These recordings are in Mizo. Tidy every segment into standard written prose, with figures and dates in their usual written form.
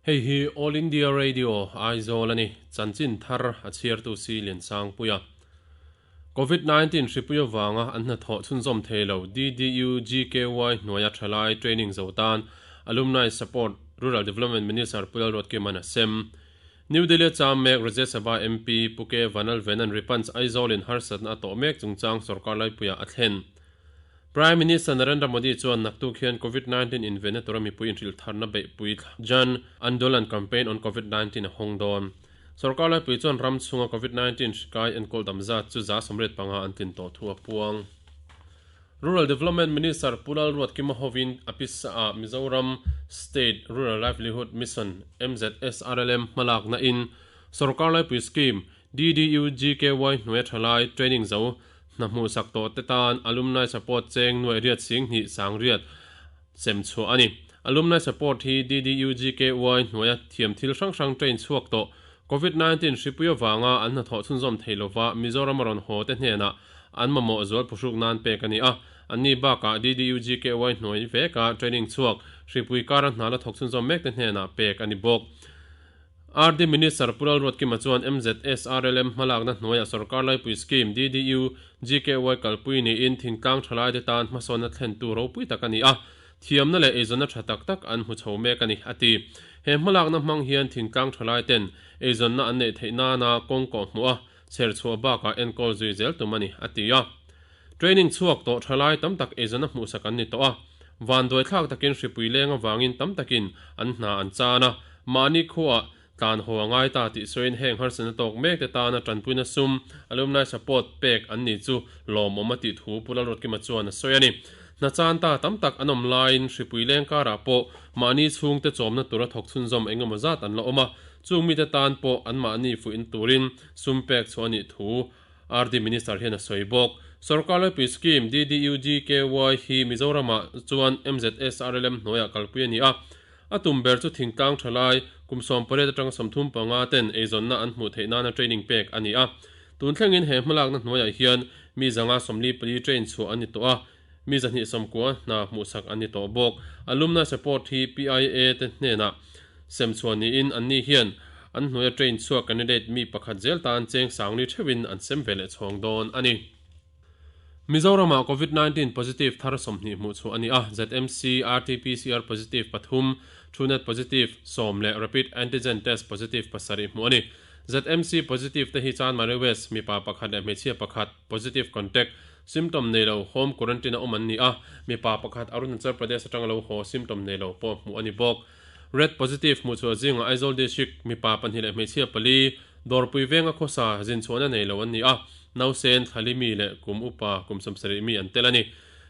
Hei hi All India Radio, Aizawl a ni. Chanchin thar a chhiartu si Liansangpuia. Covid 19 hripui avanga an hnathawh chhunzawm thei lo DDU GKY hnuaia thalai training zo tan Alumni Support Rural Development Minister Pu Lalruatkima'n a sem. New Delhi a cham mek Rajya Sabha MP Pu K Vanlalvenan Ripans Aizawl-in harsatna a tawh mek chungchang sorkar laipuiah a thlen. Prime Minister Narendra Modi chuan naktuk hian Covid 19 invenna tura mipui inhrilh tharna beihpui Jan Andolan Campaign on Covid 19 a hawng dawn. Sorkar laipui chuan ram chhunga Covid 19 hri kai enkawl dam zat chu 85 an tlin tawh thu a puang. Rural Development Minister Pu Lalruatkima hovin a pisa-ah Mizoram State Rural Livelihood Mission, MZSRLM, hmalakna in sorkar laipui scheme DDUGKY hnuaia thalai training zo hna hmuhsak tawh te tan Alumni Support cheng nuai riat sing hnih sang riat sem chhuah a ni. Alumni Support hi DDUGKY hnuaia thiam thil hrang hrang train chhuak tawh Covid 19 hripui avanga an hnathawh chhunzawm thei lova Mizoram a rawn haw te hnenah an mamawh zual phuhruk nan pek a ni a. Anni bakah DDUGKY hnuai veka training chhuak hripui kara hna la thawk chhunzawm mek te hnenah pek a ni bawk. RD Minister Pu Lalruatkima chuan MZSRLM hmalakna hnuaiah sorkar laipui scheme DDU GKY kalpui niin thingtlang thalaite tan hmasawnna thlentu ropui tak a ni a, thiamna leh eizawnna tha tak tak an hmu chho mek a ni, a ti. He hmalakna hmang hian thingtlang thalaiten eizawnna an neih theih nana kawng kawh hmuh a, chherchhuah bakah enkawl zui zel tum a ni, a ti a. Training chhuak tawh thalai tam tak eizawnna hmuhsak an ni tawh a, vanduaithlak takin hripui leng avangin tam takin an hna an chan a, mahni khuaah tlan haw a ngai ta tih sawiin heng harsatna tawk mek te tana tanpuina sum, alumni support, pek an ni chu lawmawm a tih thu Pu Lalruatkima chuan a sawi a ni. Hna chan ta tam tak an awm laiin hripui leng karah pawh mahni chhungte chawmna tura thawk chhunzawm engemaw zat an la awm a, chung mite tan pawh anmahni fuihna turin sum pek chhuah a nih thu RD Minister hian a sawi bawk. Sorkar laipui scheme DDUGKY hi Mizoramah chuan MZSRLM hnuaiah kalpui a ni a. A tum ber chu thingtlang thalai kum 18 atanga 35 ten eizawnna an hmuh theih nana training pek a ni a. Tun thlengin he hmalakna hnuaiah hian mi 154 train chhuah an ni tawh a, mi 290 hna hmuhsak an ni tawh bawk. Alumni support hi PIA te hnenah sem chhuah niin anni hian an hnuaia train chhuak candidate mi pakhat zel tan cheng sangli theuhin an sem ve leh chhawng dawn a ni. Mizoramah Covid 19 positive thar 20 hmuh chhuah a ni a, ZMC, RT-PCR positive pathum, Truenat positive sawm leh Rapid Antigen Test positive pasarih hmuh a ni. ZMC positive te hi Chanmari West mipa pakhat leh hmeichhia pakhat positive contact, symptom nei lo, home quarantine a awm an ni a, mipa pakhat Arunachal Pradesh atanga lo haw symptom nei lo pawh hmuh a ni bawk. Red positive hmuh chhuah zingah Aizawl District mipa pahnih leh hmeichhia pali, Dawrpui venga khawsa zinchhuahna nei lo an ni a, nausen, thlali mi leh kum upa kum 70 mi an tel a ni.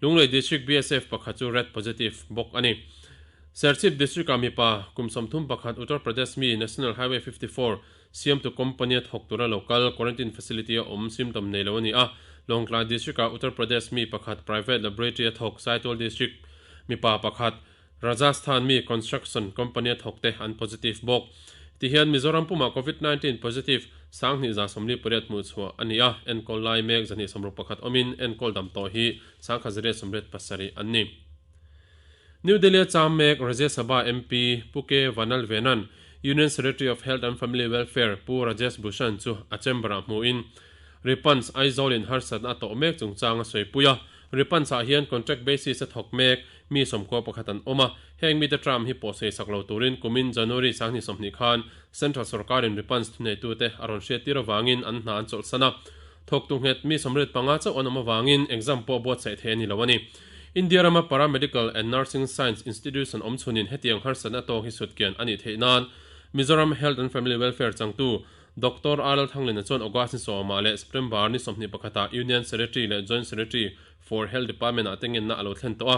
Lunglei District BSF pakhat chu red positive bawk a ni. Serchhip District-ah mipa kum 31 Uttar Pradesh mi National Highway 54 siamtu company-a thawk tura lo kal quarantine facility-a awm symptom nei lo a ni a. Lawngtlai District-ah Uttar Pradesh mi pakhat private laboratory-a thawk Saitual District mipa pakhat Rajasthan mi construction company-a thawk te an positive bawk. Tihian Mizoram pumah Covid 19 positive 2148 hmuh chhuah a ni a, enkawl lai mek 261 awmin enkawl dam tawh hi 1187 an ni. New Delhi-a cham mek Rajya Sabha MP Pu K Vanlalvenan Union Secretary of Health and Family Welfare Pu Rajesh Bhushan chu a chamber-ah hmuhin Ripans Aizawl-in harsatna a tawh mek chungchang a sawipui a. Ripans-ah hian contract basis-a thawk mek mi 11 an awm a, heng mite term hi pawhsei sak lo turin kumin January 2020 khan Central sorkarin Ripans thuneitute a rawn hriattir avangin an hna an chawlhsan a. Thawktu nghet mi 85 chauh an awm avangin exam pawh buatsaih thei a ni lo a ni. India rama Paramedical and Nursing Science Institution awm chhunin hetiang harsatna tawk hi sutkian a nih theih nan Mizoram Health and Family Welfare changtu Doctor RL Thanglina chuan August ni sawmah leh September ni 21 ah Union Secretary leh Joint Secretary for Health Department ah te ngenna a lo thlen tawh a.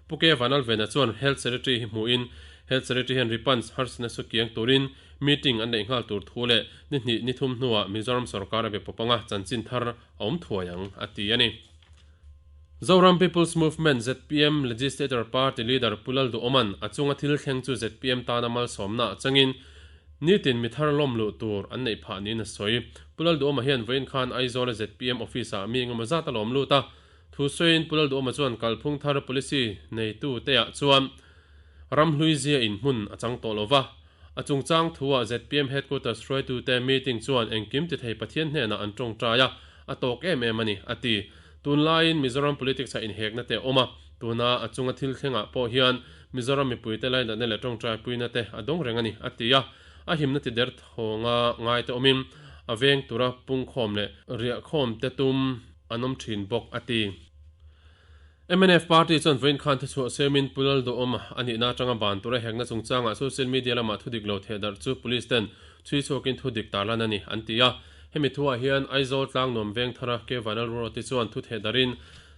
Pu K Vanalvena chuan Health Secretary hi hmuhin Health Secretary hian Ripans harsatna su kiang turin meeting an neih nghal tur thu leh ni hnih ni thum hnuah Mizoram sorkar a be pawp anga chanchin thar a awm thuai ang a ti a ni. Zoram People's Movement, zpm, Legislator Party Leader Pu Lalduhawma'n a chunga thil thleng chu zpm tana malsawmna ah changin nitin mi thar lawm luh tur an neih phah niin a sawi. Pu Lalduhawma hian vawiin khan Aizawla zpm office ah mi engemaw zat a lawm lut a, thu sawiin Pu Lalduhawma chuan kalphung thar policy neitu te ah chuan ramhlui zia in hmun a chang tawh lo va. A chungchang thu-ah zpm Headquarters hruaitute meeting chuan engkim ti thei Pathian hnenah an tawngtai a, a tawk em em a ni, a ti. Tunlaiin Mizoram politics-ah inhekna te a awm a, tuna a chunga thil thlengah pawh hian Mizoram mipuite lainatna leh tawngtaipuina te a dawng reng a ni, a ti a. A himna ti der thawnga ngaite awmin a veng tura pungkhawm leh riahkhawm te tum an awm thin bawk, a ti. Mnf party chuan vawiin khan thuchhuah siamin Pu Lalduhawm a nihna atanga ban tura hekna chungchangah social media lama thudik lo thehdarh chu police ten chhui chhuakin thudik tarlan a ni an ti a. Hemi thuah hian Aizawl Tlangnuam Vengthara K Vanlalruati chuan thu thehdarhin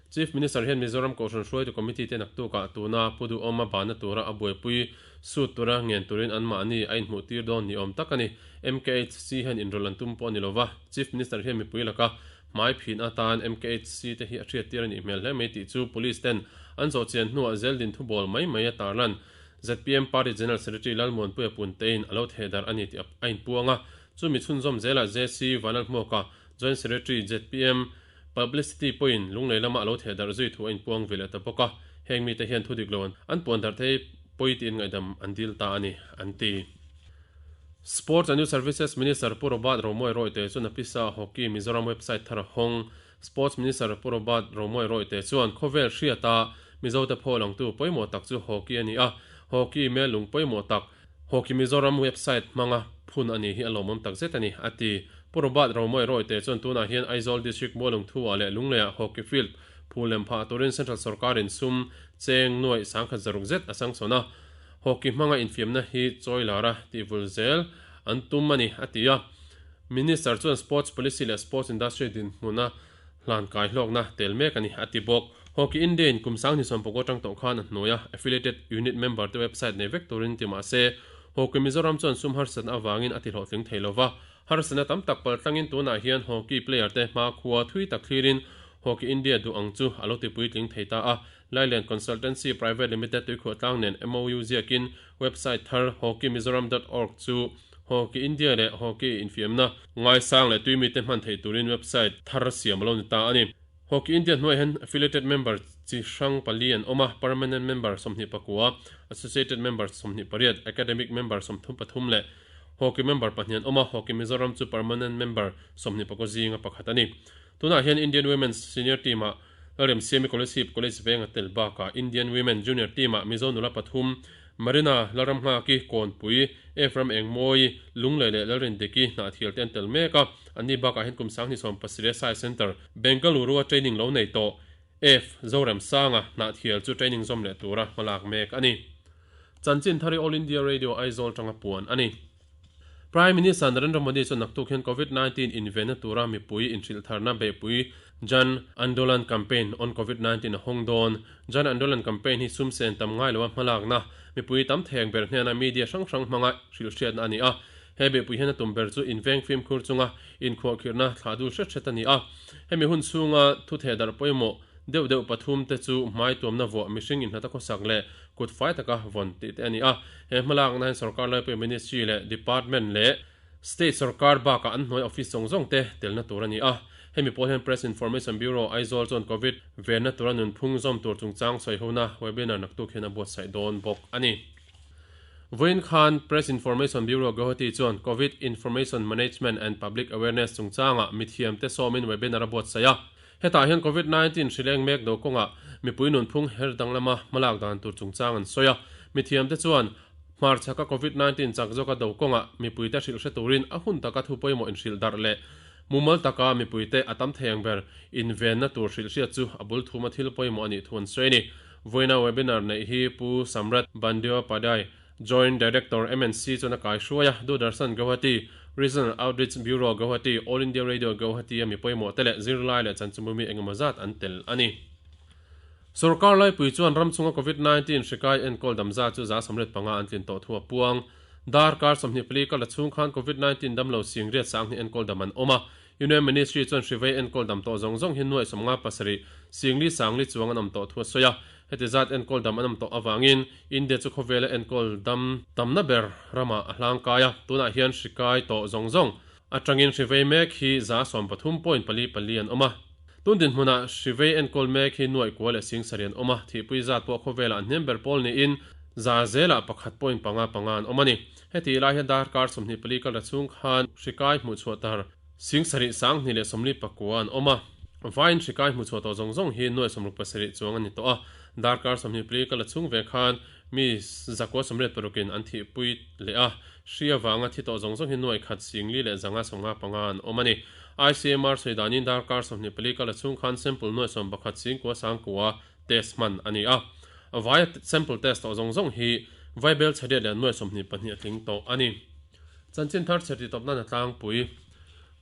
Chief Minister hian Mizoram Kohhran Hruaitu Committee te naktukah tuna Pu Duhawma banna tura a buaipui sut tura ngen turin anmahni a inhmuhtir dawn ni awm tak a ni. MKHC hian inrawlh an tum pawh a ni lova, Chief Minister hian mipui laka Hmai phin atan MKHC te hi a hriattir a nih hmel hle mai tih chu Police ten an zawh chian hnuah zeldin thubawl mai mai a tarlan. Zpm Party General Secretary Lalmuanpuia Puntein a lo thehdarh a ni tih a inpuang a, chumi chhunzawm zelah JC Vanlalhmuaka, Joint Secretary zpm Publicity pawhin Lunglei lama a lo thehdarh zui thu a inpuang ve leh ta bawk a, heng mite hian thudik lo an puandarh thei pawi tiin ngaihdam an dil ta a ni, an ti. Sports and Youth Services Minister Pu Robert Romawia Rawite chuan a pisa Hockey Mizoram website thar a hawng. Sports Minister Pu Robert Romawia Rawite chuan khawvel hriata Mizote phaw langtu pawimawh tak chu Hockey a ni a, Hockey mel lung pawimawh tak Hockey Mizoram website hmanga phun a ni hi a lawmawm tak zet a ni, a ti. Pu Robert Romawia Rawite chuan tunah hian Aizawl District Mualungthu-ah leh Lungleiah Hockey Field phul lem phah turin Central Sorkarin sum cheng nuaih sangkhat zaruk zet a sangsawn a. Hockey hmanga infiamna hi chawi lar a tih vul zel an tum a ni, a ti a. Minister chuan sports policy leh sports industry dinhmuna hlan kai hlawkna tel mek a ni, a ti bawk. Hockey India in kum sang hnisawm pawh atang tawh khan a hnuaia affiliated unit member te website nei vek turin ti mah se, Hockey Mizoram chuan sum harsatna avangin a ti hlawhtling thei lo va. Harsatna tam tak pal tlangin tunah hian hockey player te hmakhua thui tak thlirin Hockey India duh ang chu a lo ti puitling thei ta a. Lailen Consultancy Private Limited tuikhuah tlang nen MOU ziakin website thar hockeymizoram dot org chu Hockey India leh Hockey infiamna ngaisang leh tuimite hman theih turin website thar siam a lo ni ta a ni. Hockey India hnuaiah hian affiliated member chi hrang pali an awm a, permanent member 24, associated member 28, academic member 33 leh Hockey member pahnih an awm a, Hockey Mizoram chu permanent member 24 zinga pakhat a ni. Tunah hian Indian Women's Senior Team-ah Lalremsiami Kolasib College veng a tel bakah Indian Women Junior Team-ah Mizo nula pathum, Marina Lalramnghaki, Kawnpui, Ephraim Engmawi, Lunglei leh Lalrindiki hnahthial te an tel mek a. Anni bakah hian kum sanghnih 17 Sai Centre, Bengaluru-a training lo nei tawh F. Zoremsanga hnahthial chu training zawm leh tura hmalak mek a ni. Chanchin thari All India Radio Aizawl tanga puan a ni. Prime Minister Narendra Modi chuan naktuk hian Covid 19 invenna tura mipui inhrilhtharna beihpui Jan Andolan Campaign on Covid 19 a hawng dawn. Jan Andolan Campaign hi sum sen tam ngai loa hmalakna, mipui tam theng ber hnena media hrang hrang hmanga hrilhhriatna a ni a. He beihpui hian a tum ber chu inveng fimkhur chunga inkhuahkhirhna thlah dul hret hret a ni a. Hemi hun chhunga thutheh darh pawimawh deuh deuh pathum te chu hmai tuamna vuah mihring inhnata khawsak leh kut fai taka vawn tih te a ni a. He hmalakna hian sorkar laipui ministry leh department leh state sorkar bakah an hnuai office zawng zawng te telna tur a ni a. Hemi pawl hian Press Information Bureau Aizawl chuan Covid venna tura nunphung zawm tur chungchang sawihona webinar naktuk hian a buatsaih dawn bawk a ni. Vawiin khan Press Information Bureau Guwahati chuan Covid Information Management and Public Awareness chungchangah mithiamte sawmin webinar a buatsaih a. Hetah hian Covid 19 hrileng mek do kawngah mipui nunphung her danglama hmalak dan tur chungchang an sawi a. Mithiamte chuan hmarchhaka Covid 19 chak zawka do kawngah mipuite hrilh hre turin a hun taka thu pawimawh inhrilh darh leh mumal taka mipuite a tam thei ang ber invenna tur hrilh hriat chu a bul thuma thil pawimawh a nih thu an sawi a ni. Vawiina webinar neih hi Pu Samrat Bandyopadhyay, Joint Director MNC chuan a kaihruai a, Doordarshan Guwahati, Regional Outreach Bureau Guwahati, All India Radio Guwahati a mi pawimawh te leh zirlai leh chanchinbumi engemaw zat an tel a ni. Sorkar laipui chuan ram chhunga Covid 19 hri kai enkawl dam zat chu 75 an tlin tawh thu a puang. Darkar 24 kal la chhung khan Covid 19 damlo singriat sanghnih enkawl dam an awm a, Union Ministry chuan hri vei enkawl dam tawh zawng zawng hi nuaih 57, singli sangli chuang an awm tawh thu a sawi a. Heti zat enkawl dam an awm tawh avangin India chu khawvela enkawl dam tamna ber ramah a hlangkai a, tunah hian hri kai tawh zawng zawng atangin hri vei mek hi 13.44 an awm a. Tun dinhmunah hri vei enkawl mek hi nuaih kua leh sing sarih an awm a, thihpui zat pawh khawvelah an hnem ber pawl niin Za zelah pakhat point panga panga an awm a ni. Heti lai hian darkar 24 kal ta chhung khan hrikai hmuhchhuah tar 7000 249 an awm a. Vain hrikai hmuhchhuah tawh zawng zawng hi nuai 67 chuang a ni tawh a. Darkar 24 kal ta chhung ve khan mi 986 in an thihpui leh a. Hri avanga thi tawh zawng zawng hi nuai khat 4000 leh 555 an awm a ni. ICMR sawi danin darkar 24 kal ta chhung khan sample nuai 11 singkua sangkua test hman a ni a. Vaia sample test tawh zawng zawng hi Vaibel chhariat leh nuai 22 a tling tawh a ni. Chanchin thar chher tih tawp nan a tlangpui.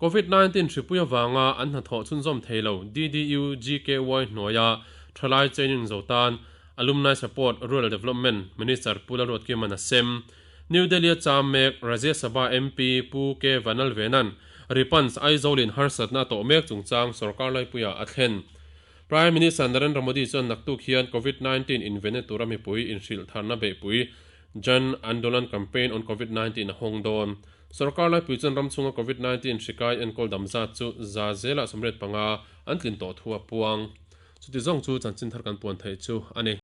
Covid 19 hripui avanga an hnathawh chhunzawm thei lo DDU GKY hnuaia thalai training zo tan Alumni Support Rural Development Minister Pu Lalruatkiman a sem. New Delhi a cham mek Rajya Sabha MP Pu K Vanlalvenan Ripans Aizawlin harsatna a tawh mek chungchang sorkar laipuiah a thlen. Prime Minister Narendra Modi chuan naktuk hian Covid 19 invenna tura mipui inhrilh tharna beihpui Jan Andolan Campaign on Covid 19 a hawng dawn. Sorkar laipui chuan ram chhunga Covid 19 hri kai enkawl dam zat chu za zelah 85 an tlin tawh thu a puang. Chuti zawng chu chanchin thar kan puan theih chu a ni.